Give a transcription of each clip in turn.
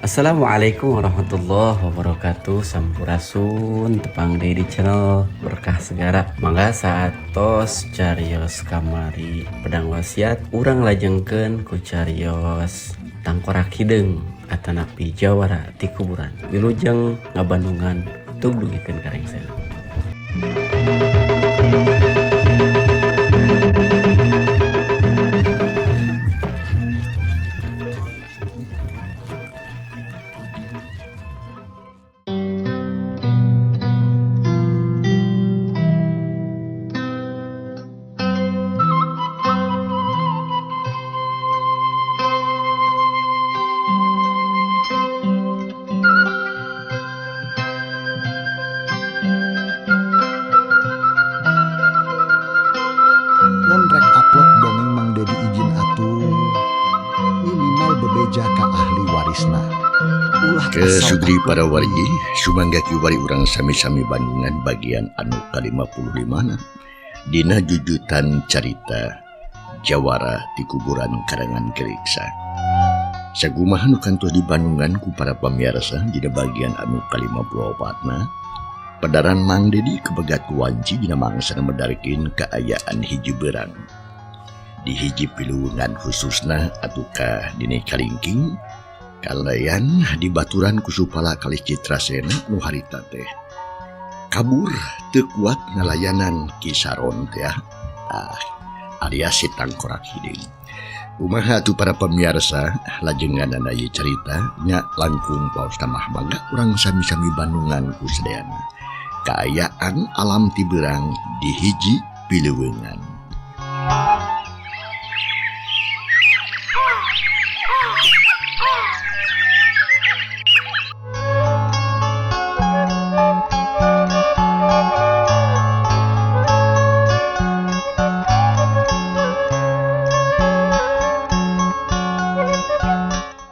Assalamualaikum warahmatullahi wabarakatuh. Sampurasun, tepang deui di channel Berkah Segara. Mangga saatos carios kamari pedang wasiat, urang lajengkeun ku carios tangkorak hideung atanapi jawara ti kuburan. Wilujeng ngabandungan, tug dugikeun ka rengsena. Mun rek upload dongeng Mang Dedi izin atuh, minimal bebeja ka ahli warisna, ulah Ke asal Sugri upload para wargi ieu. Sumangga kiwari urang sami-sami Bandungan bagian anu ka-55 na Dina jujutan carita Jawara di kuburan karangan Geriksa. Sakumaha nu kantos di Bandungan ku para pamiarsa dina bagian anu ka-54 na, pedaran Mang Dedi kebegat wanci dina mangsa medarkeun kaayaan hiji berang di hiji piluungan, khususna atukah dini kalingking kalayan dibaturan ku Supala kalih Citrasena nu harita teh kabur teu kuat ngalayanan Kisaron teh, ah, alias si tangkorak hideung. Kumaha atuh para pemirsa lajenganana ieu carita nya? Langkung paos mah mangga urang sami-sami bandungan ku sadayana kaayaan alam tiberang di hiji pileuweungan.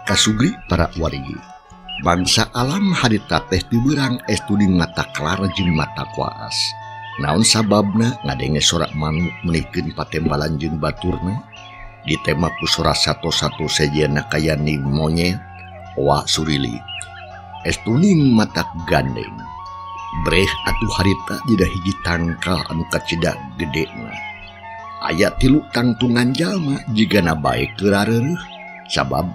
Kasugri para wargi, bangsa alam harita teh tiberang estuning mata kelar jeung mata kuas. Naon sababna? Ngadenge sorak manuk menikeun patembalan jeung baturna, ditema ku sora sato-sato sejenna kayaning monyet, oa surili, estuning mata gandeng. Breh atuh harita dina hiji tangkal anu kacida gedena aya tilu tangtungan jalma, jigana bae keur rareureun, sabab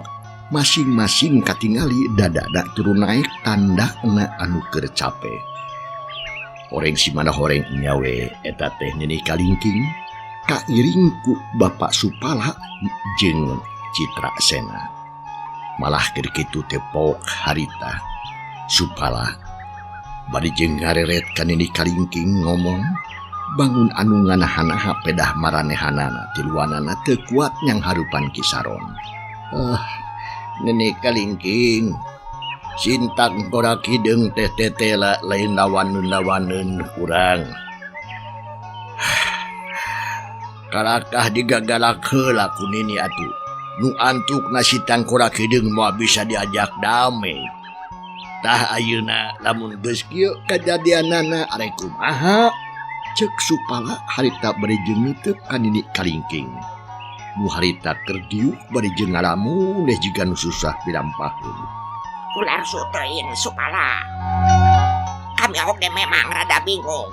masing-masing katingali dadana turun naik, tandana anu keur cape. Horeng si mana horeng nyawe eta teh Nini Kalingking kairing ku Bapak Supala jeung Citra Sena. Malah keur kitu teh pok harita Supala bari jeung ngareret ka Nini Kalingking ngomong bangun anu nganaha-naha pedah maranehanana tiluanana teu kuat nyang harupan Kisaron. Ah, Nini Kalingking, sintang korak hideung teh tetela lain lawanun-lawanun kurang. Kalakah digagalak heula ku Nini atuh. Nu antuk nasi tangkorak hideung moal bisa diajak damai. Tah, ayeuna lamun geus kieu kajadianana arek kumaha? Cek Supala harita bari jeung nutup ka Nini Kalingking nu harita keur diuk bari jeung ngalamun deh jiga nu susah pilampaheun. Ular teuing, Supala. Kami oge memang rada bingung.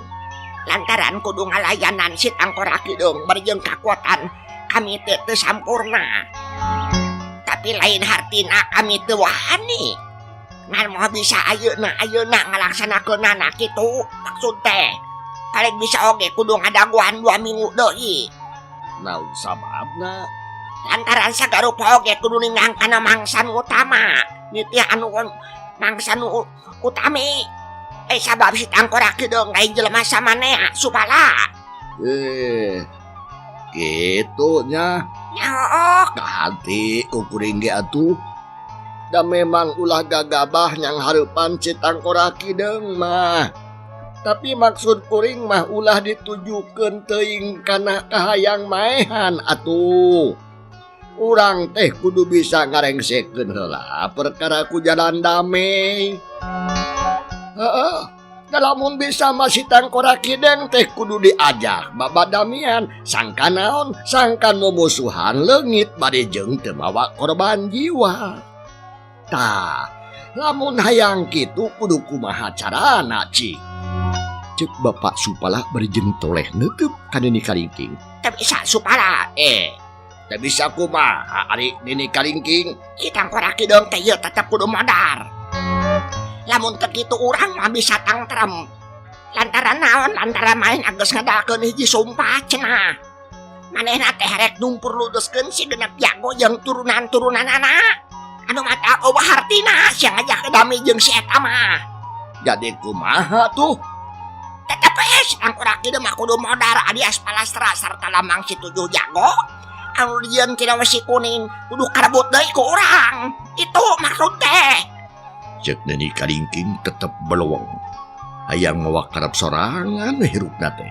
Lantaran kudu ngalayanan si tangkorak hideung bari jeung kakuatan kami teh teu sampurna. Tapi lain hartina kami teu wani. Ngan moal bisa ayeuna ayeuna ngalaksanakeunana kitu maksud teh. Paling bisa oge kudu ngadaguan 2 minggu deui. Naon sababna? Lantaran sagarupa oge kudu ninggang kana mangsa nu utama. Nitih anu mangsa nu utami. Eh, sabab si tangkorak hideung lain jelema samanea, Supala. Eh, kitu nya. Nya hooh. Kahanti ku kuring ge atuh. Da memang ulah gagabah nyang hareupan si tangkorak hideung mah. Tapi maksud kuring mah ulah ditujukeun teuing kana kahayang maehan atuh. Urang teh kudu bisa ngarengsekeun heula perkara ku jalan damai. Heeh. Da lamun bisa mah si tangkorak hideung teh kudu diajak babadamian, sangkan naon, sangkan mumusuhan leungit bari jeung teu mawa korban jiwa. Tah, lamun hayang kitu kudu kumaha carana cik? Cek Bapak Supala bari jeung toleh neuteub ka Nini Kalingking. Teu bisa Supala. Teu bisa kumaha ari Nini Kalingking? Si Tangkorak Hideung teh ieu tetep kudu modar. Lamun teu kitu urang mah bisa tangtrem. Lantaran naon? Lantaran main geus ngedalkeun hiji sumpah cenah. Manehna teh rek numpur luduskeun si genep jago jeung turunan-turunanana. Anu mata eueuh hartina sia ngajak dami jeung si eta mah. Jadi kumaha tuh? Tetep we si Tangkorak Hideung mah kudu modar alias palastra sarta lambang si tujuh jago. Anu dijieun tina wesi kuning kudu karebut deui ku urang. Itu maksud teh. Cek Nini Kalingking tetep belowong. Hayang mawa karep sorangan hirupna teh.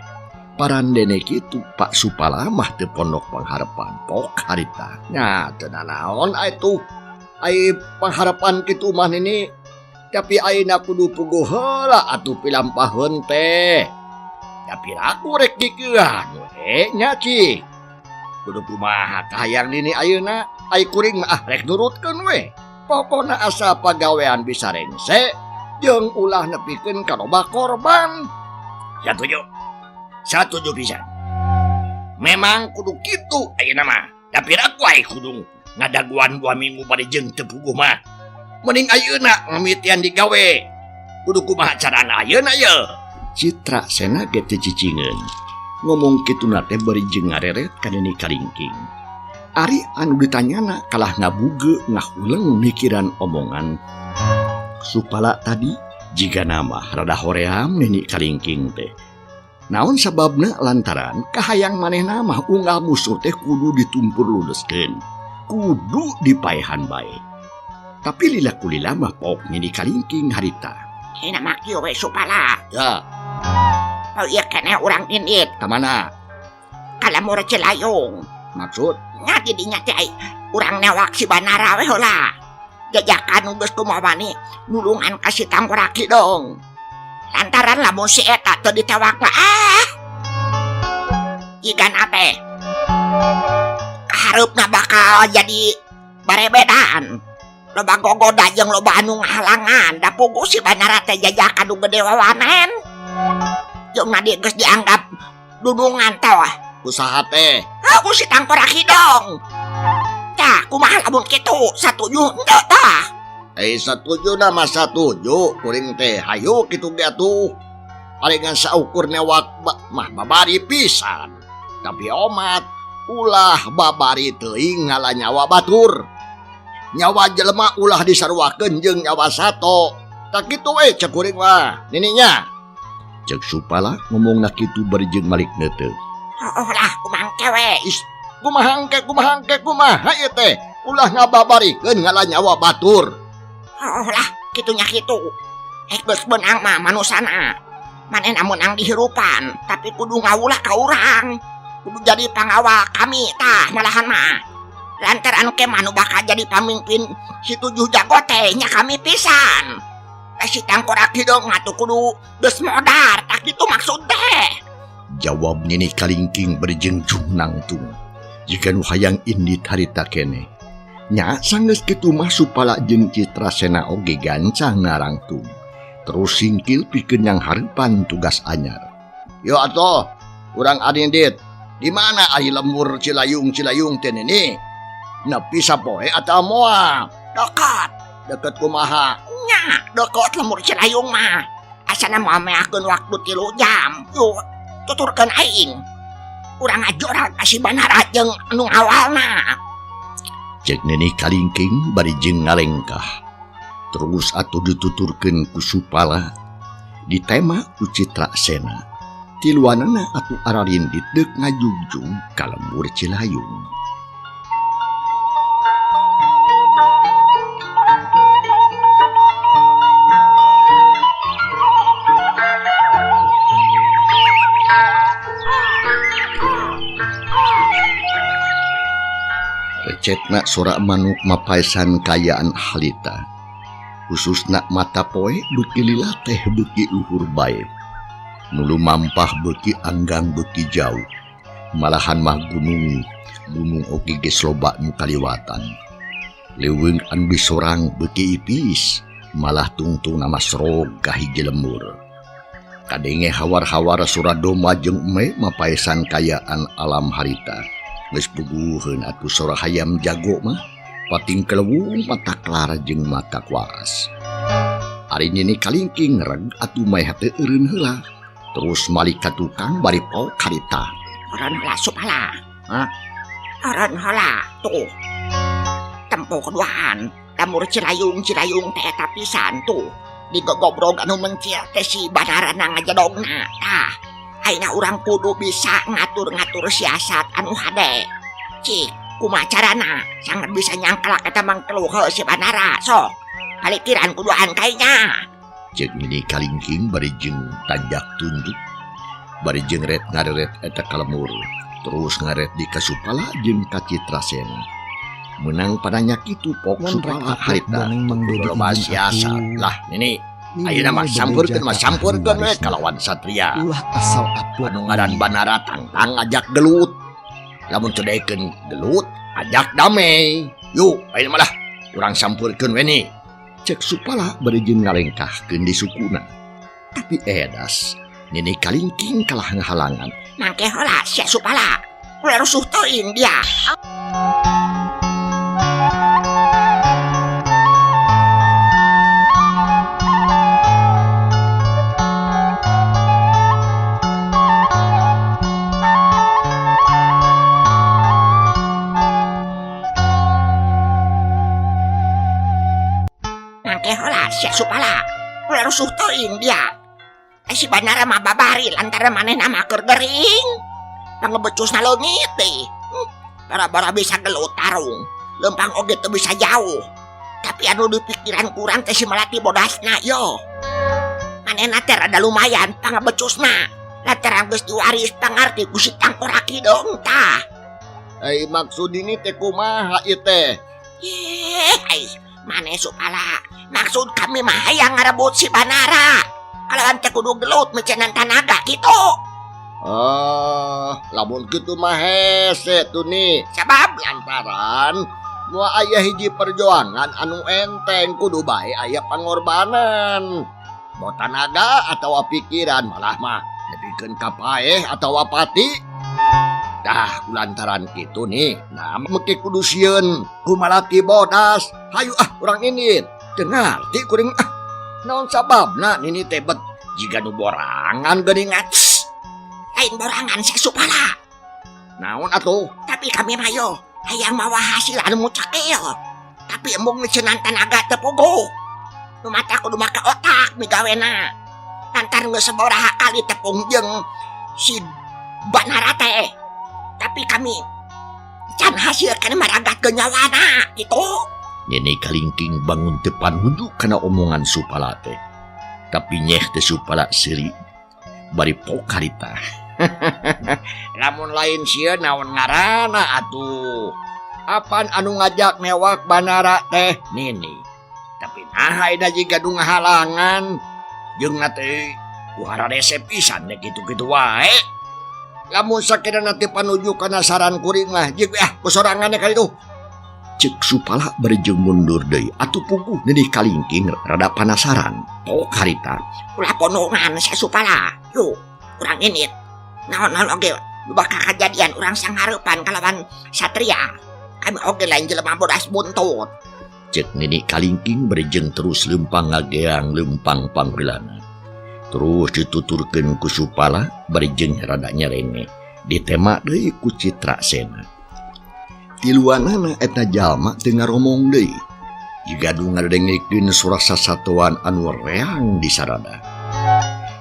Parandene kitu Pak Supala mah teu pondok pangharepan pok harita. Nya teu nanaon ai tuh. Ai pangharepan kitu mah Nini. Tapi ayeuna kudu puguh heula atuh pilampaheun teh. Tapi aku rek dikeuan we nya cik. Kudu kumaha kahayang Nini ayeuna? Ai kuring mah rek nurutkeun we. Pokona asa pagawean bisa rengse jeung ulah nepikeun ka loba korban. Satuju. Satuju pisan. Memang kudu kitu ayeuna mah. Tapi aku ai kudu ngadaguan 2 minggu bari jeung teu puguh mah. Mending ayeuna ngamitian digawe. Kudu kumaha carana ayeuna ye? Citra Sena ge teu cicingeun. Ngomong kituna teh bari jeung ngareret ka Nini Kalingking. Ari anu ditanyana kalah ngabuge ngahuleng mikiran omongan Supala tadi jigana mah rada hoream Nini Kalingking teh. Naon sababna lantaran kahayang manehna mah unggal musuh teh kudu ditumpur ludeskeun, kudu dipaehan bae. Tapi lila kulila mah pok Nini Kalingking harita. Ini mah kieu we Supala. Ya. Oh iya keneh urang indit. Ka mana? Ka lembur Cilayung. Maksud? Nya didinya teh ai urang newak si Banara we heula. Jajakan nu geus kumaha wani nulungan ka si Tangkorak Hideung. Lantaran lamun si eta teu ditewak mah igana teh kahareupna bakal jadi barebedan. Loba gogoda jeung loba anu ngahalangan. Da puguh si Banara teh jajakan nu gede wawanen. Jeung na geus dianggap dudungan teh wah. Usaha teh. Aku si Tangkorak Hideung. Tah, kumaha lamun kitu? Satuju henteu tah? Satuju na mah satuju kuring teh hayu kitu ge atuh. Ari ngan saukur newak mah babari pisan. Tapi omat ulah babari teuing ngala nyawa batur. Nyawa jelema ulah disaruakeun jeung nyawa sato. Tak kitu we cek kuring mah, nininya. Cek Supala ngomongna kitu bari jeung malik neuteup. Oh lah, kumaha we? Is, kumaha engke, kumaha engke, kumaha ieu teh? Ulah ngababarikeun ngala nyawa batur. Oh lah, kitunya kitu. Geus beunang mah manusana. Manehna meunang dihirupan, tapi kudu ngawulah ka urang. Kudu jadi pangawal kami tah malahan mah. Lantaran ke mah nu bakal jadi pamimpin si tujuh jago teh nya kami pisan. Si Tangkorak Hideung mah tuh kudu geus modar, tak kitu maksud teh. Jawab Nini Kalingking bari jeung nangtung. Jika nu hayang indit harita keneh. Nya sanggeus kitu mah Supala jeung Citra Sena oge gancang narangtung. Terus singkil pikeun yang hareupan tugas anyar. Yo atuh, urang arindit. Di mana ari lembur Cilayung-Cilayung teh nini? Nepi sapoe atawa moal? Dekat. Deket kumaha? Nya, deket lembur Cilayung mah. Asana moal meakeun waktu 3 jam. Yuk, tuturkeun aing. Urang ngajorag ka si Banara jeung anu awalna. Cek Nini Kalingking bari jeung ngalengkah. Terus atuh dituturkeun ku Supala, ditema ku Citra Sena. Tiluanana atuh ararindit deuk ngajugjug ka lembur Cilayung. Recetna sorak manuk mapaisan kayaan halita. Khususna mata poe beuki lila teh beuki luhur bae. Nulu mampah beuki anggang beuki jauh. Malahan mah gunung, gunung oge geus loba nu kaliwatan. Leuweung anu disorang beuki ipis malah tungtung nama srog ka hiji lembur. Kadenge hawar-hawar Suradoma jeung Eme mapaesan kayaan alam harita. Geus puguheun atuh sora hayam jago mah pating kelewung mata klara jeung mata kuas. Ari Nini Kalingking reg atuh meh teu eureun heula. Terus malik ka tukang bari pok harita. Oron heula Supala. Hah? Oron heula tuh. Tempo keduaan lamur Cilayung-Cilayung teh eta pisan tuh. Digogobrog anu mencil teh si Banara ngajedogna. Tah, ayeuna urang kudu bisa ngatur-ngatur siasat anu hade. Cik, kumaha carana sangat bisa nyangklak eta mangkeluh si Banara sok. Palikiran kuduaan kayaknya. Cek Nini Kalingking bari jeung tanjak tunjuk. Bari jeung ret ngareret eta ka lemur. Terus ngaret di Kasupala jeung ka Citrasena. Menang padanya kitu pok Supala harita. Loba siasat lah Nini. Ayeuna mah sampurkeun we kalawan satria. Ulah asal upload anu ngaran Banara tangtang ajak gelut. Lamun cedekeun gelut ajak damai. Yuk ayeuna mah lah urang sampurkeun we ni. Cek Supala bari jeung ngalengkahkeun di sukuna. Tapi edas Nini Kalingking kalah ngahalangan. Mangke heula sia Supala. Ulah rusuh teuing dia. Mangke heula sia Supala. Ulah rusuh teuing dia. Si Banara mah babari lantaran manehna mah keur gering. Pangebecusna leungit teh. Bara-bara bisa gelut tarung. Lempang oge teu bisa jauh. Tapi anu dipikiran kurang teh si Melati bodasna yo. Manehna teh rada lumayan pangebecusna. Lantaran geus diwaris pangarti ku si Tangkoraki dong tah. Ai maksud ini teh kumaha ieu teh? Yeh, ai maneh Supala. Maksud kami mah hayang ngarebut si Banara. Kalawan teh kudu gelut mecenan tanaga kitu. Ah, lamun kitu mah hese tuh nih. Sabab lantaran moal aya hiji perjuangan anu enteng kudu bae aya pangorbanan. Mau tanaga atawa pikiran malah mah nepikeun ka paeh atawa pati. Dah kulantaran kitu nih. Nah, meki kudu sieun ku Malati bodas. Hayu ah urang ini. Teu ngarti kuring ah. Naon sababna nini teh bet jiga nu borangan geuningan. Lain borangan sia Supala. Naon atuh? Tapi kami mah yo hayang mawa hasil anu mucakil. Tapi embung mecenan tanaga teu puguh. Nu mata kudu make otak migawena. Lantaran geus sabaraha kali tepung jeung si Banara teh. Tapi kami can hasil kana maragat nyawana kitu. Nini Kalingking bangun teu panuju kana omongan Supala teh. Tapi nyeh teh Supala seuri bari pok harita. Lamun lain sieun naon ngaranna atuh. Apan anu ngajak mewak Banara teh Nini. Tapi naha ayeuna jiga nu ngahalangan jeung na teh ku hararese pisan deh kitu-kitu wae. Lamun sakirana teh panuju kana saran kuring mah jeung ah kusorangan ka ditu. Cek Supala bari jeung mundur deui atuh puguh Nini Kalingking rada panasaran. Pok harita. Ulah ponongan sia Supala. Yuk, urang init. Naon-naon oge bakal kajadian urang sanghareupan kalawan satria. Kami oge lain jelema bodas buntut. Cek Nini Kalingking bari jeung terus leumpang ngageang leumpang pangheulana. Terus dituturkeun ku Supala bari jeung rada nyerenge. Ditema deui ku Citrasena. Tiluanana eta jalma teu ngaromong deui. Jiga nu ngadengekeun suara sasatoan anu reang di sarada.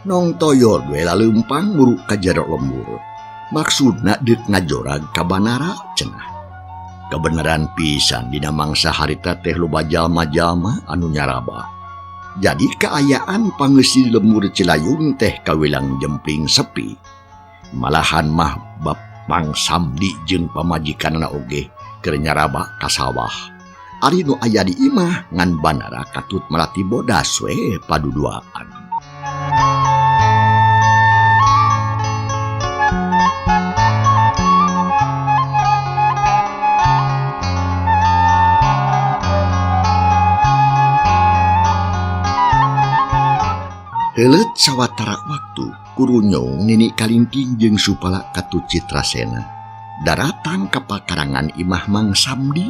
Nong toyor we laleumpang muru ka jero lembur. Maksudna deuk ngajorag ka Banara cenah. Kebenaran pisan dina mangsa harita teh loba jalma-jalma anu nyaraba. Jadi kaayaan pangeusi lembur Cilayung teh kawilang jempling sepi. Malahan mah bab Mang Samdi jeung pamajikanna oge keur nyaraba ka sawah. Ari nu aya di imah ngan Banara katut Melati bodas we paduduaan. Heuleut sawatara waktu kurunyung Nini Kalingking jeung Supala katut Citrasena daratang ka pakarangan imah Mang Samdi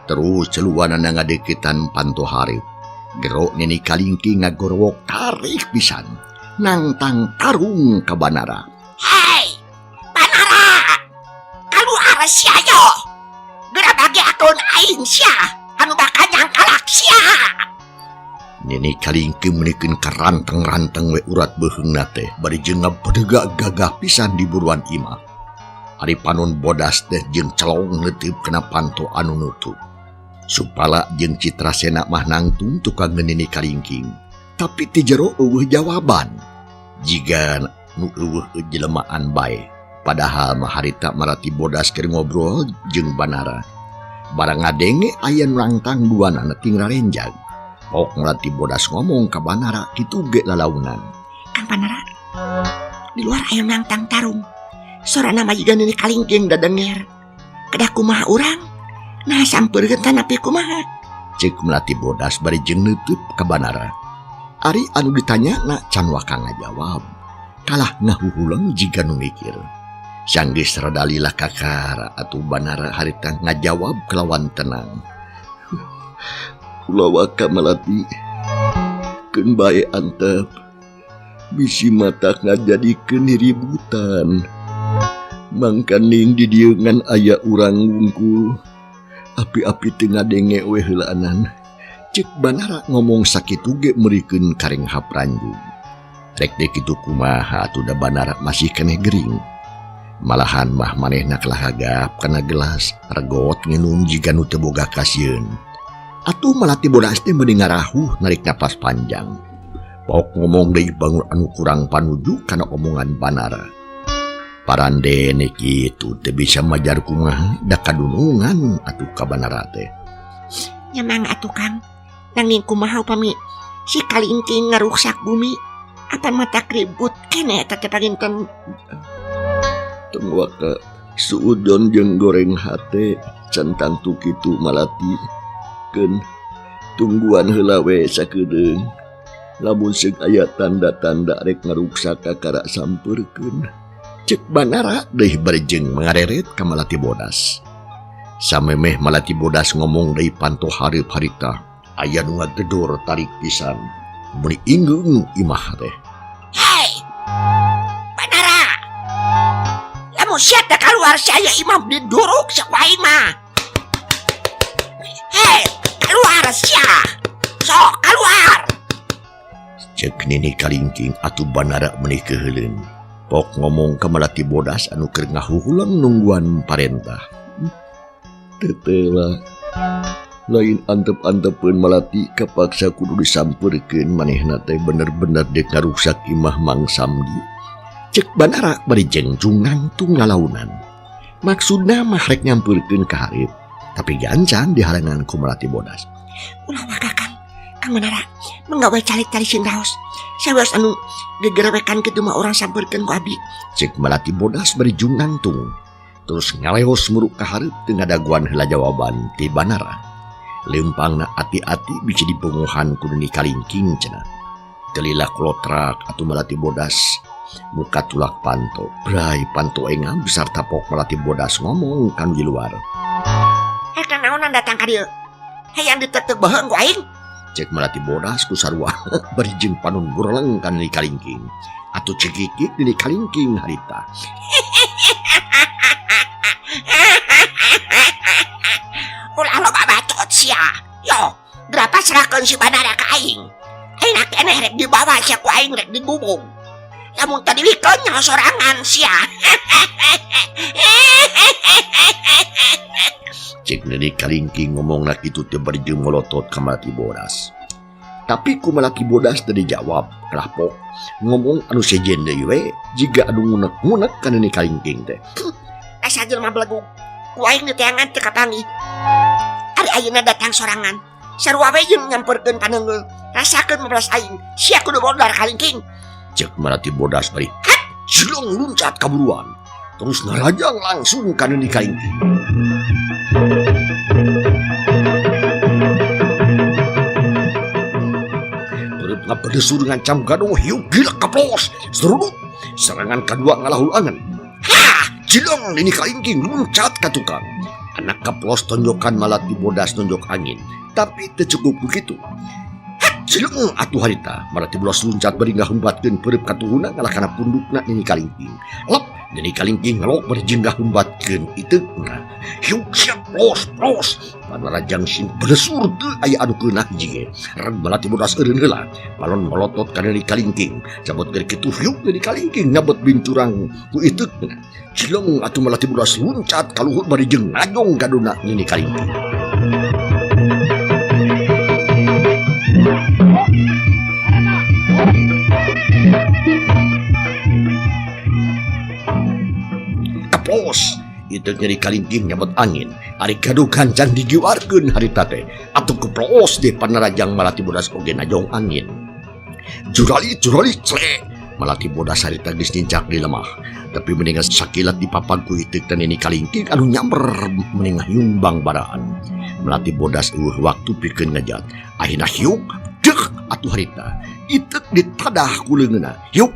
terus celuanana ngadeukeutan panto hareup. Gero Nini Kalingking ngagorowok tarik pisan nangtang tarung ka Banara. Hei, Banara! Kaluar sia yo! Geura bagiakeun aing sia anu bakal nyangkalak sia. Nini Kalingking meunikeun karanteng-ranteng we urat beuheungna teh bari jeung ngabedegak gagah pisan di buruan imah. Ari panon bodas teh jeung celong neuteup kana panto anu nutup. Supala jeung Citrasena mah nangtung tukang Nini Kalingking. Tapi ti jero eueuh jawaban. Jiga nu eueuh jelemaan bae. Padahal mah harita Malati Bodas keur ngobrol jeung Banara. Barang ngadenge aya nu nangtang duanana ting rarenjag. Pok Malati Bodas ngomong ka Banara kitu ge lalaunan. Kang Banara, di luar aya nangtang tarung. Sorana mah jiga Nini Kalingking dadenger. Kedah kumaha urang? Nah sampeurkeun tanapi kumaha? Ceuk Melati Bodas bari jeung neutup ka Banara. Ari anu ditanyana can waka ngajawab. Kalah ngahuhuleng jiga nu mikir. Sanggeus rada lila kakara atuh Banara harita ngajawab kelawan tenang. Ulah waka Melati, keun bae antep. Bisi matak ngajadikeun ributan. Mangkaning di dieu ngan aya urang wungkul. Api-api teu ngadenge we heulaanan. Ceuk Banara ngomong sakitu ge meurikeun karenghap ranjug. Rek deui kitu kumaha atuh da Banara masih keneh gering. Malahan mah manehna kalah gagap kana gelas, regot nginum jiga nu teu boga kasieun. Atuh Malati Bodas teh meuni ngarahuh narik napas panjang. Pok ngomong deui bangun anu kurang panuju kana omongan Banara. Parandene kitu teu bisa majar kumaha da kadunungan atuh ka Banara teh. Nya mangga atuh Kang, nanging kumaha upami si Kalingking ngaruksak bumi apan matak ribut keneh eta teh panginten. Tong waka suudon jeung goreng hate can tangtu kitu Malati. Keun tungguan heula we sakedeung. Lamun seung aya tanda-tanda rek ngaruksak kakara sampeurkeun. Ceuk Banara deui bari jeung mangareret ka Malati Bodas. Samemeh Malati Bodas ngomong deui panto hareup harita, aya nu ngagedor tarik pisan. Meuni inggeung imah teh. Hei! Banara! Lamun sia teh kaluar sia aya imah diduruk sia ku aing mah. Hei, keluar sia. Sok keluar. Ceuk Nini Kalingking atuh Banara meuni keuheuleun. Pok ngomong ka Malati Bodas anu keur ngahuhuleng nungguan parentah. Tetela lain antep-antepeun Malati kapaksa kudu disampeurkeun manehna teh bener-bener deuk ngaruksak imah Mang Samdi. Ceuk Banara bari jeung nangtung lalaunan. Maksudna mah rek nyampeurkeun ka hareup. Tapi gancang dihalangan ku Malati Bodas. Ulah waka Kang, Kang Banara mangga we calik-calik sing raos. Sawios anu gegerewekan kitu mah urang sampeurkeun ku abdi. Ceuk Malati Bodas bari jung nangtung. Terus ngaleos muruk ka hareup teu ngadaguan heula jawaban ti Banara. Leumpangna ati-ati bisi dipunguhan ku Nini Kalingking cenah. Teu lila klotrak atuh Malati Bodas muka tulak panto. Bray panto engam besar tapok Malati Bodas ngomong ka nu di luar. Kang naonan datang ka dieu? Hayang diteuteup beuheung ku aing. Ceuk Malati Bodas ku sarua bari jeung panon bureleng ka Nini Kalingking. Atuh cekikik Nini Kalingking harita. Ulah loba bacot sia. Yo, berapa serahkeun si Banara ka aing? Aing keneh rek dibawa sia ku aing rek digubung. Lamun tadi wikeun nyaho sorangan sia. Ceuk Nini Kalingking ngomongna kitu teh bari jeung molotot ka Malati Bodas. Tapi ku Malati Bodas teu dijawab, kalahpok ngomong anu sejen deui we jiga anu ngunek-ngunek ka Nini Kalingking teh. Asa jelema belegug, ku aing diteangan teu kapanggih. Ari ayeuna datang sorangan. Sarua we jeung nyamperkeun paneunggeul. Rasakeun mabalas aing, sia kudu modar Kalingking. Ceuk Malati Bodas bari hat silong luncat kaburuan. Terus narajang langsung ka Nini Kalingking. Peureub ngabedesur ngancam gaduh hiuk gila kaplos. Serudut. Serangan kadua ngalahul angen. Ha! Cilong Nini Kalingking luncat ka tukang. Anak kaplos tonjokan Malati Bodas nonjok angin. Tapi teu cukup begitu. Cileng atuh harita Malati Bodas luncat bari ngahembatkeun peureub katuhuna ngalah kana pundukna Nini Kalingking. Lep Nini Kalingking ngelok bari jeung ngahembatkeun iteukna. Hiuk siap plos plos. Panarajang sin bedesur teu aya anu keunah hiji ge. Reg Malati Bodas eureun heula. Balon molotot ka Nini Kalingking. Cabot keur kitu hiuk Nini Kalingking ngabet bincurang ku iteukna. Cileng atuh Malati Bodas luncat ka luhur bari jeung ngajong gaduna Nini Kalingking. Kaplos itu Nini Kalingking nyabet angin. Ari gaduh gancang digiwarkeun harita teh. Atuh keplos di panarajang Malati Bodas oge najong angin. Jurali jurali clek. Malati Bodas harita geus nincak di lemah. Tapi mendingan sakilat dipapag ku iteuk teh Nini Kalingking anu nyamber mending nyumbang baraan. Malati Bodas eueuh waktu pikeun ngajat. Akhirna hiuk dek atuh harita. Iteuk ditadah ku leungeunna. Hiuk.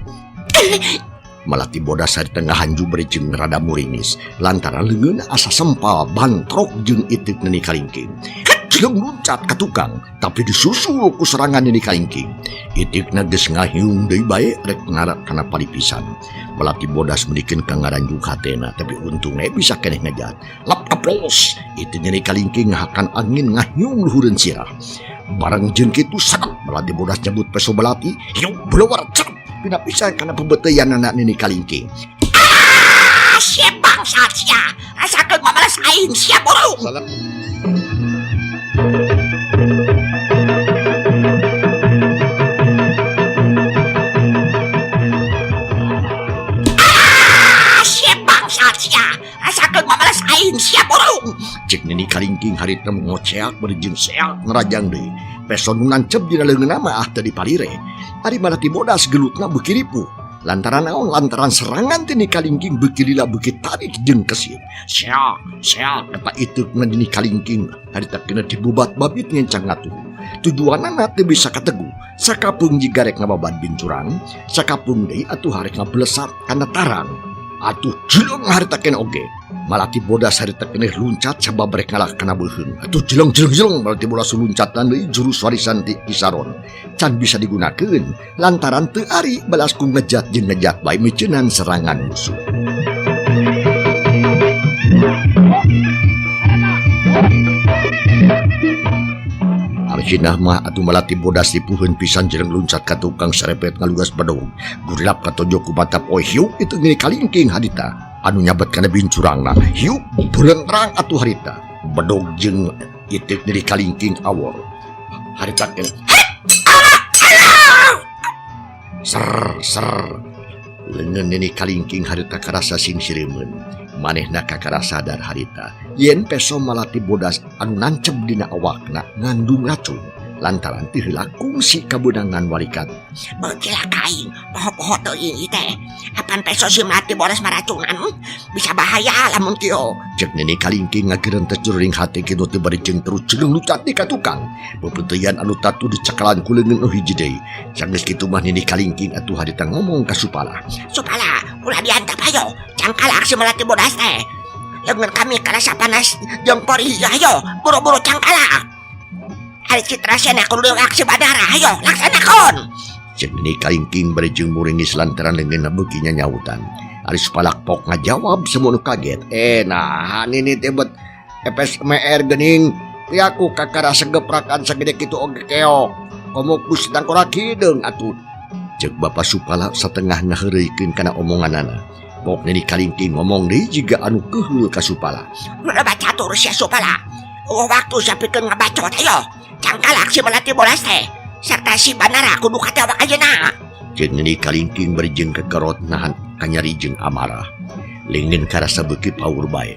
Malati Bodas harita ngahanju bari jeung rada muringis lantaran leungeunna asa sempal bantrok jeung iteuk Nini Kalingking. Jeung luncat ka tukang tapi disusul ku serangan Nini Kalingking. Iteukna geus ngahiung deui bae rek ngarak kana palipisan. Malati Bodas meunikeun ka ngaranjuk hatena tapi untungna bisa keneh ngejat. Lap kaplos itu Nini Kalingking ngahakan angin ngahiung luhureun sirah. Bareng jeung kitu saep Malati Bodas nyebut peso belati hiung belewar cep pina pisan kana pebeteuyanana Nini Kalingking. Ah, sia bangsat sia. Rasakeun mabalas aing sia burung. Salah. Ah, sia bangsat sia. Rasakeun mabalas aing sia burung. Cek Nini Kalingking harita ngoceak bari jeung seak ngerajang deui. Peso nu nancep dina leungeunna mah ah teu dipalire. Ari Malati Bodas gelutna beuki ripuh. Lantaran naon? Lantaran serangan Nini Kalingking beuki lila beuki tarik jeung kesit. Seak, seak eta iteukna Nini Kalingking harita kena dibubat-babit ngencang ngatuh. Tujuanana teu bisa kategu. Sakapeung jiga rek ngababad bincurang, sakapeung deui atuh harek ngablesat kana tarang. Atuh jeleng harita kena oge. Malati Bodas harita keneh luncat sabab rek ngalah kana beuheung. Atuh jeleng jeleng jeleng Malati Bodas luncatan deui jurus warisan ti Kisaron. Can bisa digunakeun lantaran teu ari balas ku ngejat jeung ngejat bae miceunan serangan musuh. Arjinah mah atuh Malati Bodas dipuheun pisan jeleng luncat ka tukang sarepet ngalugas bedog. Gurilap katojok ku mata poe hiuk itu Nini Kalingking harita. Anu nyabet kana bincurangna hiuk berengrang atuh harita. Bedog jeung iteuk Nini Kalingking awor. Harita teh ser ser leungeun Nini Kalingking harita karasa sing sireumeun. Manehna kakara sadar harita yen peso Malati Bodas anu nancep dina awakna ngandung racun lantaran teu heula kungsi kabeunangan warikat. Beuki laka aing poho-poho teuing ieu teh. Apan peso si Malati Bodas maracunan bisa bahaya lamun kieu. Cek Nini Kalingking ngagerentes jroning hate kitu teh bari jeung terus jeleng lucat di ka tukang. Pepeuteyan anu tatu dicakalan ku leungeun nu hiji deui. Sanggeus kitu mah Nini Kalingking atuh harita ngomong ka Supala. Supala, ulah diantap ayo. Cangkalak si Malati Bodas teh. Leungeun kami karasa panas jeung pori ayo, buru-buru cangkalak. Ari Citra Sena kudu aksi Badara, ayo laksanakeun. Cek Nini Kalingking bari jeung muringis lantaran leungeunna beuki nyanyautan. Ari Supalak pok ngajawab semua nu kaget. Nah nini teh bet FSMR geuning. Piaku kakara segeprakan sagede kitu oge keok. Komo ku sedang korak hideung atuh. Cek Bapak Supala satengah ngaheureuykeun kana omonganana. Pok Nini Kalingking ngomong deui jiga anu keheul ka Supala. Ulah baca tur sia Supala. Oh, waktu sapikeun ngabacot ayo. Cangkalak si Malati Bodas teh. Serta si Banara kudu katewak ayeuna. Cek Nini Kalingking bari jeung kekerot nahan kanyari jeung amarah. Leungeun karasa beuki paur bae.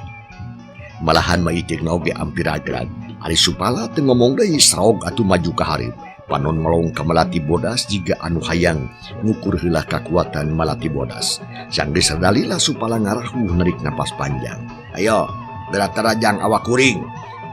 Malahan mah iteukna oge ampir ragrag. Ari Supala teu ngomong deui sraog atuh maju ka hareup. Panon melong ka Malati Bodas jiga anu hayang ngukur heula kakuatan Malati Bodas. Sanggeus sadalila Supala ngarahuh narik napas panjang. Ayo, geura tarajang awak kuring.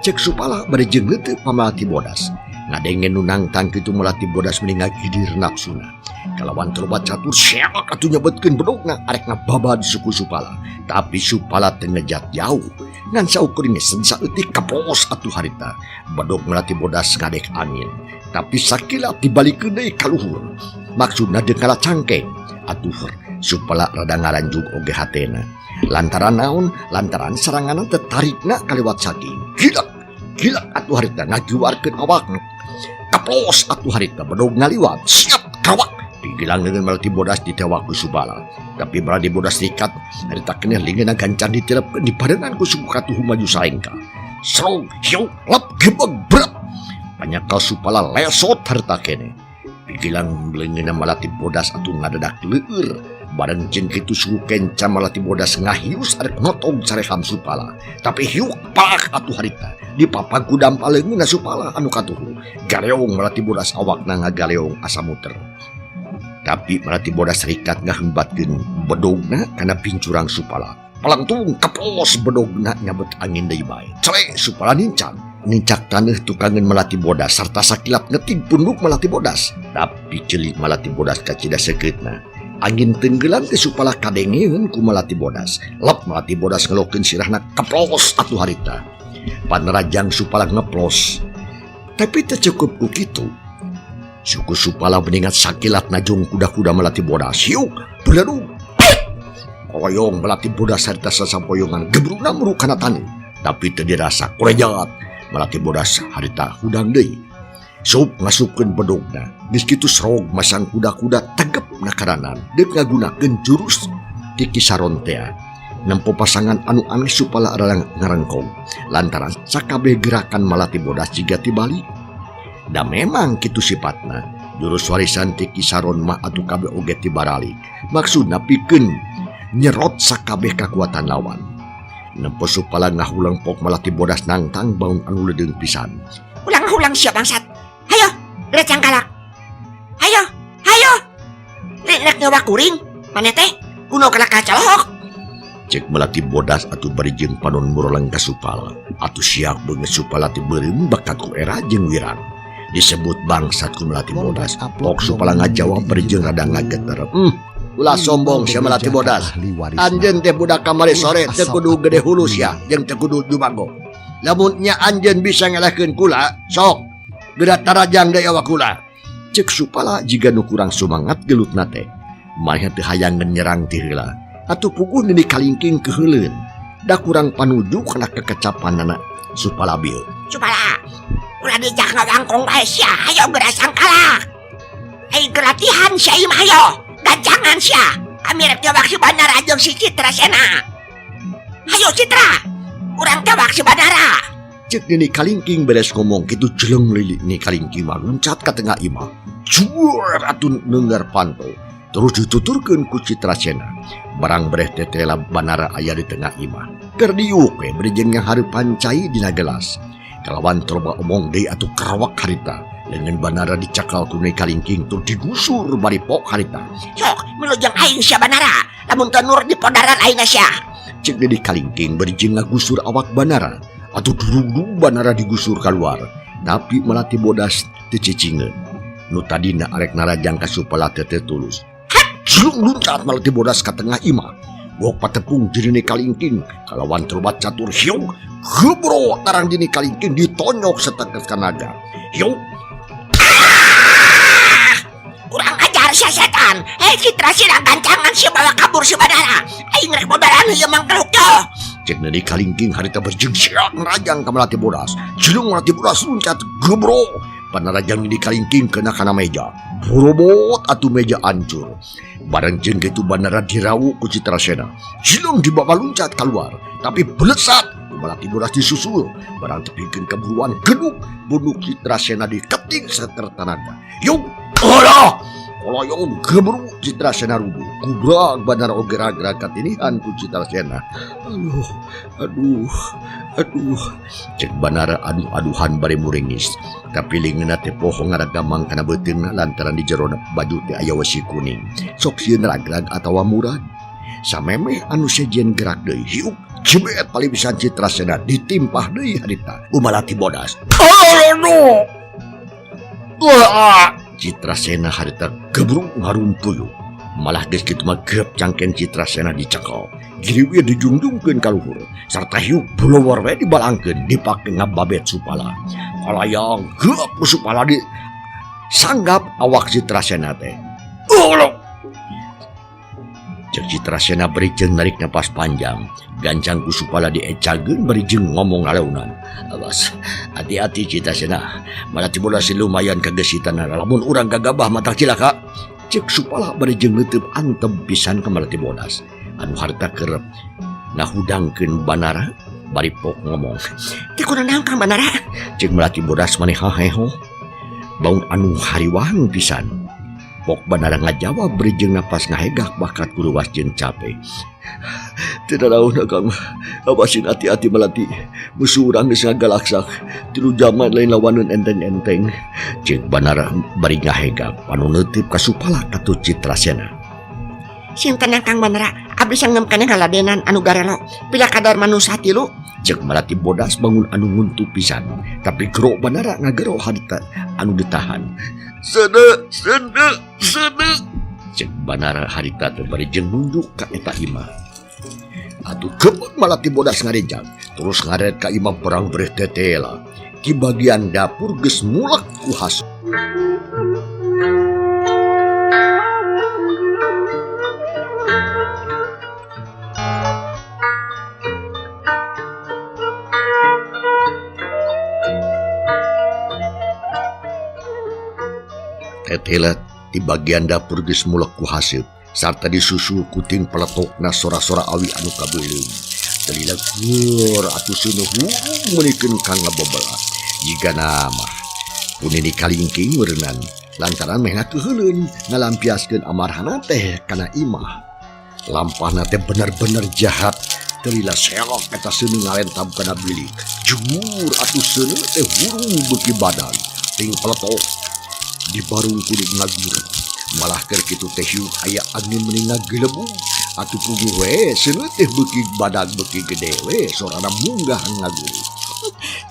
Cek Supala bari jeung leuteuk pa Malati Bodas. Ngadenge nu nangtang kitu Melati Bodas meni ngagidir nafsuna. Kalawan loba catur siak atuh nyebetkeun bedogna arek ngababad suku Supala. Tapi Supala teu ngejat jauh. Ngan saukur ngesen saeutik kapos atuh harita. Bedog Melati Bodas ngadek angin. Tapi sakilat dibalikeun deui ka luhur. Maksudna deuk ngalacangkeng. Atuh Supala rada ngaranjug oge hatena. Lantaran naon? Lantaran seranganna teh tarikna kaliwat saking. Gilak, gilak atuh harita ngajuarkeun awakna. Kaplos atuh harita bedog ngaliwat. Siap kawak. Pigilang leungeun Melati Bodas ditewak ku Supala. Tapi Melati Bodas rikat harita keneh leungeunna gancan ditilepkeun dibarengan ku suku katuhu maju saengka. Serong, hiu, lep, gebeg, brep. Panyakal Supala lesot harita keneh. Pigilang leungeunna Melati Bodas atuh ngadadak leueur. Bareng jeung kitu suku kenca Melati Bodas ngahius arek notog careham Supala. Tapi hiuk palak atuh harita. Dipapag ku dampa leungeunna Supala anu katuhu. Galeong Melati Bodas awakna ngagaleong asa muter. Tapi Melati Bodas rikat ngahembatkeun bedogna kana pincurang Supala. Palangtung kaplos bedogna nyabet angin deui bae. Cele Supala nincak. Nincak taneuh tukangeun Melati Bodas sarta sakilat ngetig punduk Melati Bodas. Tapi ceuli Melati Bodas kacida sekeutna. Angin tenggelam ke Supala kadengeun ku Melati Bodas. Lep Melati Bodas ngelokeun sirahna keplos atuh harita. Panrajang Supala ngeplos. Tapi teu cukup ku kitu. Suku Supala meningat sakilat najung kuda-kuda Melati Bodas. Hiuk, beledug. Koyong Melati Bodas harita sasampoyongan gebruna muru kana taneuh. Tapi teu dirasa kurejat. Melati Bodas harita hudang deui. Sup ngasupkeun bedogna. Geus kitu serog masang kuda-kuda tegep na karanan. Deuk ngagunakeun jurus ti Kisaron tea. Nempo pasangan anu aneh Supala rada ngarengkong. Lantaran sakabeh gerakan Melati Bodas jiga tibalik. Da memang kitu sifatna. Jurus warisan ti Kisaron mah atuh kabeh oge tibaralik. Maksudna pikeun nyerot sakabeh kakuatan lawan. Nempo Supala ngahulang pok Melati Bodas nangtang baung anu leudeung pisan. Ulang-ulang sia bangsat. Hayo, geura cangkalak. Hayo, hayo. Rek nyawa kuring, maneh teh kuno kalak kacalohok. Cek Melati Bodas atuh bari jeung panon muroleng ka Supala. Atuh siap beungeut Supala teh beureum bakat ku era jeung wirang. Disebut bangsat ku Melati Bodas. Pok Supala ngajawab bari jeung rada ngageter. Ulah sombong sia Melati Bodas. Anjeun teh budak kamari sore teu kudu gede hulu sia jeung teu kudu jumago. Lamun nya anjeun bisa ngalahkeun kula, sok geura tarajang deui awak kula. Cek Supala jiga nu kurang sumangat gelutna teh. Manehna teu hayang nyerang ti heula. Atuh puguh nini kalingking keheuleun. Da kurang panuju kana kekecapanana Supala bieu. Supala, ulah dijak ngawangkong bae sia, hayo geura sangkalak. Aing latihan sia ieu mah hayo. Gancangan sia. Kami rek tewak si Bandara jeung si Citra Sena. Hayo Citra, urang tewak si Bandara. Cek nini kalingking beres ngomong kitu jeleng lili ni kalingking mah luncat ka tengah imah. Juar atuh neunggar panto. Terus dituturkeun ku Citra Sena. Barang bereh tetela Bandara aya di tengah imah. Keur diuk we bari jeung ngahareupan cai dina gelas. Kalawan loba omong deui atuh karawak harita. Leungeun Bandara dicakal ku Nyi Kalingking tur digusur bari pok harita. Sok milu jeung aing sia Bandara. Lamun teu nur di podaran aing sia. Cek Nyi Kalingking bari jeung ngagusur awak Bandara. Atuh durung Bandara digusur keluar. Tapi Melati Bodas teu cicingeun. Nu tadina arek narajang ka Supala teu tulus. Jelung luncat Melati Bodas ka tengah imah. Gok patepung jirine kalingking kalawan terbat catur hiung gebro tarang dini kalingking ditonyok seteges kanaga. Hiung. Ah! Kurang ajar sia setan. Hei Citra sira gancangan sia bawa kabur si Bandara. Aing rek bodaran ieu mangkeluk teh. Cek nini kalingking harita berjengsiak nerajang ka Melati Bodas. Jelung Melati Bodas luncat gebro. Panarajang nini kalingking kena kana meja. Borobot atuh meja hancur. Bareng jeung kitu Bandara dirawu ku Citra Sena. Jilung dibawa luncat keluar, tapi belesat Melati Bodas disusul. Barang tepikeun keburuan geduk bunuh Citra Sena diketing seter tanaga. Yuk, alah! Koloyong gebru Citra Sena rubuh. Gubrak Bandara oge ragrag katinihan ku Citra Sena. Aduh, aduh, aduh. Cek Bandara aduh-aduhan bari muringis. Tapi lingeuna teh poho ngaragamang kana beuteungna lantaran di jero baju teh aya wesi kuning. Sok sieun ragrag atawa murad. Samemeh anu sejen gerak deui hiuk jebet palibisan Citra Sena ditimpah deui harita. Umalati Bodas. Aduh! Wah, Citrasena harita gebruk ngarumpuyu. Malah geus kitu mah grep cangken Citrasena dicekel. Giriwir dijungjungkeun ka luhur sarta hiuk bulowor we dibalangkeun dipake ngababet Supala. Kalayang grep ku Supala di sanggap awak Citrasena teh. Uluk. Cek Citrasena beri jeung narik napas panjang. Gancang ku Supala diecageun bari jeung ngomong ngaleunan. Awas, hati-hati Citrasena. Malati bodas lumayan kagesitan lamun urang gagabah matak cilaka. Cek Supala bari jeung neuteub antep pisan ka Malati Bodas. Anu harta kerep ngahudangkeun Banara bari pok ngomong. Teh kunaon Kang Banara? Cek Malati Bodas maneh haheho. Baung anu hariwang pisan. Pok Banara ngajawab beri jeung napas ngahegak bakat kuluas jeung capek. Teu naraon Kang, awasin hati-hati Malati. Musuh urang geus ngagalaksak. Tilu jaman lain lawaneun enteng-enteng. Cek Banara bari ngahegak panu neuteup ka Supala katu Citrasena. Sing tenang Kang Banara, abdi sanggem keneh ngaladenan anu garelo. Pila kadar manusa tilu. Cek Malati Bodas bangun anu nguntu pisan, tapi gero Banara ngagero harita anu ditahan. Seuneu, seuneu, seuneu. Cek Banara harita teh bari jeung nunjuk ka eta imah. Atuh kebet Malati Bodas ngarejang, terus ngaret ka imah perang bereh tetela. Di bagian dapur geus mulek ku has. Tetela di bagian dapur geus mulek ku haseup sarta disusul ku ting peletokna sora-sora awi anu kabeuleum. Telila keur atuh seuneuh hurung meunikeun ka ngabebelak. Jigana mah punini kalingking meureunnan lantaran mehna keuheuleun ngalampiaskeun amarhana teh kana imah. Lampahna teh bener-bener jahat. Telila selok eta seuneuh ngalentab kana bilik. Jemur atuh seuneuh teh hurung beuki badan ting peletok di barung kudu ngagur. Malah keur kitu teh hiuk aya angin meni ngagelebug. Atuh puguh we seuneuh teh beuki badag beuki gede we sorana munggah ngagur.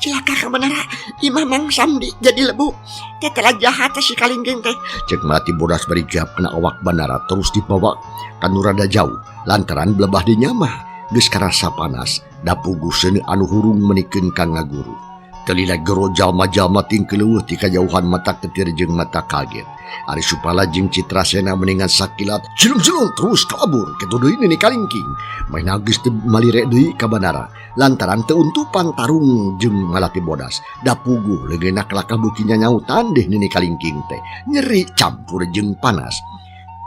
Cilaka Kang Banara, imah Mang Samdi jadi lebu. Teh telah jahat si kalingging teh. Cek Malati Bodas bari gap kana awak Banara terus dibawa ka nu rada jauh lantaran belebah di nyamah geus karasa panas da puguh seuneuh anu hurung menikeun ka ngaguru. Telila gero jalma-jalma ting keleueuh ti kajauhan mata ketir jeung mata kaget. Ari Supala jeung Citrasena mendingan sakilat cilung-cilung terus kabur kitu deui nini kalingking. Maena geus teu malire deui ka Banara lantaran teu untupan tarung jeung Malati Bodas. Da puguh leungeunna kalakah beuki nyanyautan deh nini kalingking teh. Nyeri campur jeung panas.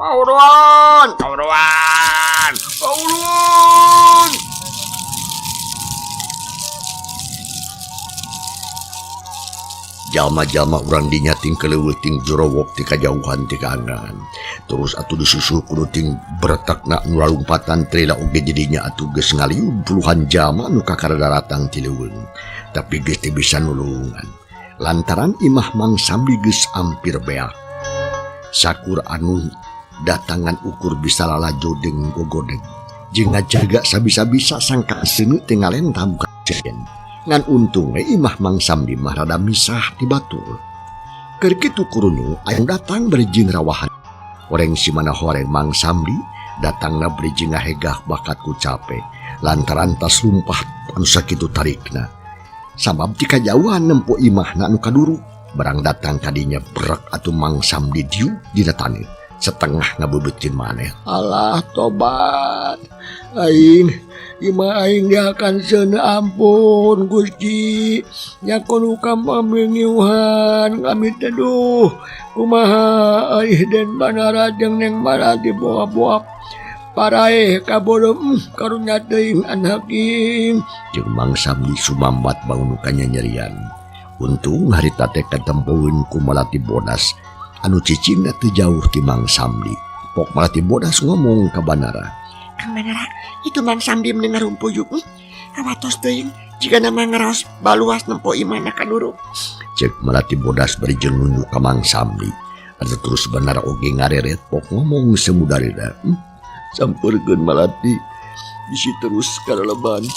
Pauruan, pauruan, pauruan. Jalma-jalma urang dinya ting keleueuh ting jorowok ti kajauhan ti kaanggaan. Terus atuh disusul kudu ting beretakna nu lalumpatan trela oge jadinya atuh geus ngaliud puluhan jalma nu kakara daratang ti leuweung. Tapi geus teu bisa nulungan. Lantaran imah Mang Samdi geus ampir beak. Sakur anu datangan ukur bisa lalajo jeung gogodeg. Jeung ngajaga sabisa-bisa sangka seuneu teh ngalentam ka sejen. Ngan untung we imah Mang Samdi mah rada misah ti batur. Keur kitu kurunyu aya datang bari jeung rawahan. Horeng si mana horeng Mang Samdi datangna bari jeung ngahegah bakat ku cape lantaran tas lumpah anu sakitu tarikna. Sabab ti kajauhan nempo imahna anu kaduru. Barang datang kadinya brek atuh Mang Samdi diuk dina taneuh. Setengah ngabeubeutkeun maneh. Alah tobat aing imah aing diakan seuneu ampun Gusti nya kudu ka pamengiuhan kami teh duh kumaha aih Den Banara jeung Neng Malati boa-boa paraeh kabodoh karunya teuing anhaking. Jeung Mang Samdi sumambat bangun ka nyanyerian. Untung harita teh katempoeun ku Malati Bodas anu cicingna teu jauh ti Mang Samdi. Pok Malati Bodas ngomong ka Banara. Kang Banara, itu Mang Samdi mendengar rumpuyuk. Awatos teuing jigana mah ngaraos baluas nempo imahna kaduru. Cek Malati Bodas bari jeung nunjuk ka Mang Samdi. Atuh terus Banara oge ngareret pok ngomong semudarida. Sampeurkeun Malati bisi terus karaleban.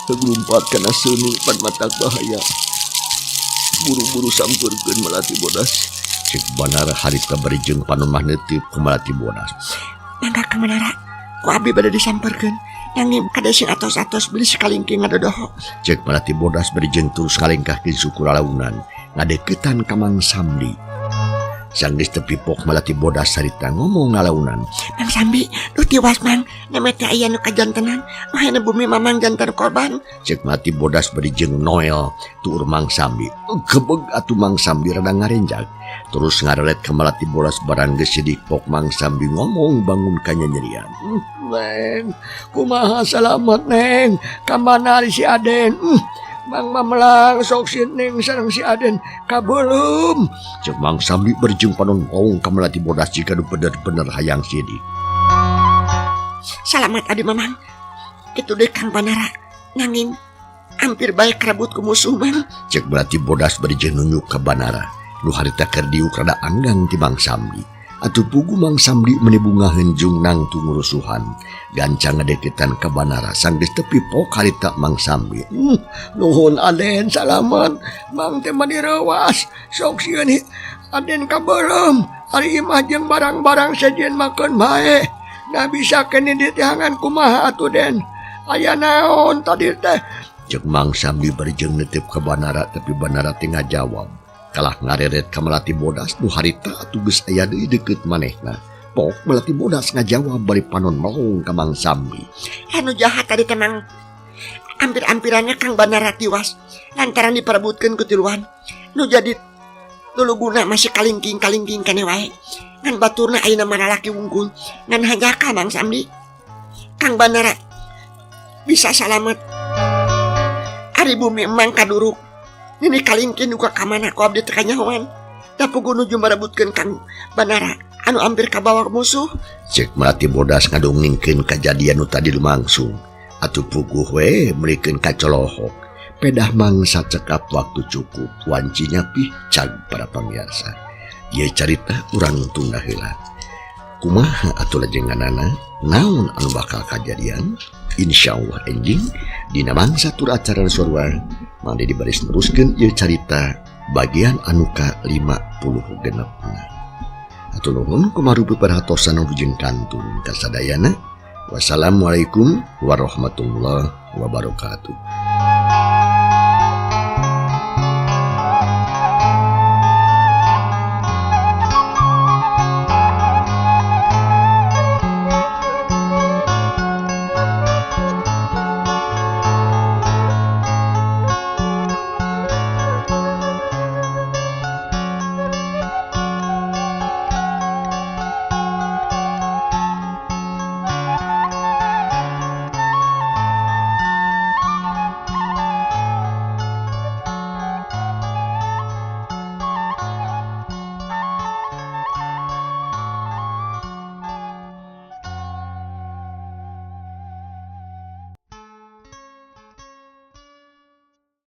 Teglumpat kana seuneu pan matak bahaya. Buru-buru sampeurkeun Melati Bodas. Cek Banara harita bari jeung panon mah neuteup ku Melati Bodas. Mangga Kang Banara, ku abdi bade disamperkeun. Nanging kade sing atos-atos bilih si Kalingking ngadodoho. Cek Melati Bodas bari jeung terus ngalengkahkeun suku lalaunan ngadeukeutan ka Mang Sambi. Sanggeus tepi pok Melati Bodas harita ngomong ngalaunan. Mang Sambi, duh tiwas Mang, neme teh aya nu kajantenan, mahena bumi Mamang janten korban. Cek Melati Bodas bari jeung Noel tuur Mang Sambi. Gebeg atuh Mang Sambi rada ngarenjag. Terus ngarelet ka Melati Bodas barang geus sidik pok Mang Sambi ngomong bangun kanyanyerian. Neng, kumaha salamet Neng? Kamana ari si Aden? Mang mamelang sok si Neng sareng si Aden kabelum. Cek Mang Sambi bari jeung panon ngomong ka Melati Bodas jika nu bener-bener hayang sidik. Salamat adi Mamang. Kitu deui Kang Banara. Nanging hampir bae karebut ku musuh Mang. Cek Melati Bodas bari jeung nunjuk ka Banara. Nu harita keur diuk rada anggang ti Mang Sambi. Atuh pugu Mang Sambi meni bungaheun jung nangtung ngurusuhan. Gancang ngadeukeutan ka Banara sanggeus tepi pok harita Mang Sambi. Nuhun Aden salamet. Mang teh mani reuas. Sok sieun Aden kabeuleum. Ari imah jeung barang-barang sejen makeun bae. Nah bisa keneh ditihangan kumaha atuh Den. Aya naon tadi teh? Cek Mang Sambi bari jeung neuteup ka Banara tapi Banara teh ngajawab. Kalah ngareret ka Melati Bodas nu harita atuh geus aya deui deukeut manehna. Pok Melati Bodas ngajawab bari panon melong ka Mang Sambi. Anu jahat tadi teh Mang. Ampir-ampirannya Kang Banara tiwas lantaran diperebutkeun ku tiluan. Nu jadi luluguna masih kalingking-kalingking kene wae. Ngan baturna ayeuna mah lalaki wungkul ngan hanjakal Mang Sambi. Kang Banara bisa salamet. Ari bumi emang kaduruk. Nini Kalingking duka ka mana ku abdi teh kanyahoan. Da puguh nuju merebutkeun Kang Banara anu hampir kabawa musuh. Cek Melati Bodas ngadongengkeun kajadian nu tadi lumangsung. Atuh puguh we meulikeun kacolohok. Pedah mangsa cekap waktu cukup wancinya pihcag para pamirsa. Ieu carita urang tunda heula. Kumaha atuh lajenganana? Naon anu bakal kajadian? Insyaallah enjing dina mangsa tur acara sorwa Mang Dedi baris neruskeun ieu carita bagian anu ka 56. Hatur nuhun kumarupi perhatosan wilujeng kantun kasadayana. Wassalamualaikum warahmatullahi wabarakatuh.